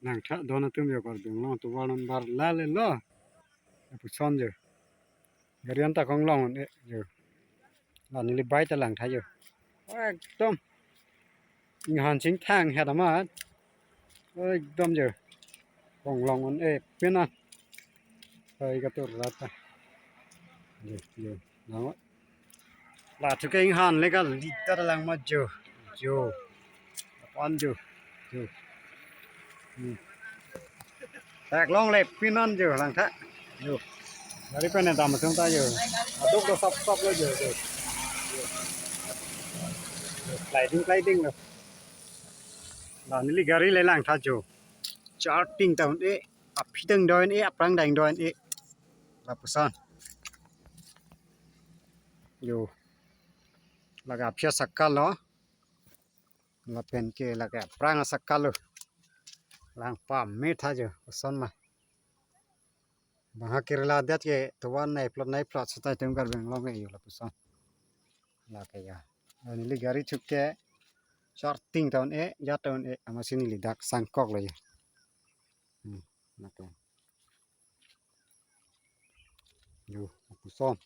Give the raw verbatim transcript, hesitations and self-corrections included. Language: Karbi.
Langtha don atum jo, Karbi Anglong atovar number la le lo. Lapuson jo. Gari anta konglong un-e jo. La neli bike ta langtha jo. Ekdom. Inghan chingthang het amat. Ekdom jo. Konglong un-e pin an. Hai katur rat ta. Jo, jo. Lang. Latum ke inghan le kali ta lang ma jo. Jo. Pan jo. Jo. Hmm. Theklongle pin an jo langtha. Jo. Gari pen dam sung ta jo. Aduk do sop sop lo jo. Jo. Sliding sliding lo. La neli gari le langtha jo. Charting ta un-e. Aphi dang do un-e, aphrang dang do un-e. Lapuson. Jo. Lake aphi asakal lo. Lapen ke lake aphrang asakal lo. Lang pame tha jo, koson ma. Bang ha kirla det ke tovar nai plot nai plot seta itum Karbi Anglong ke jo lapuson. Lake ya. Neli gari chuk ke charting ta un-e, jat ta un-e, amatsi neli dak sangkok lo ya. Hmm, lake. Jo, lapuson.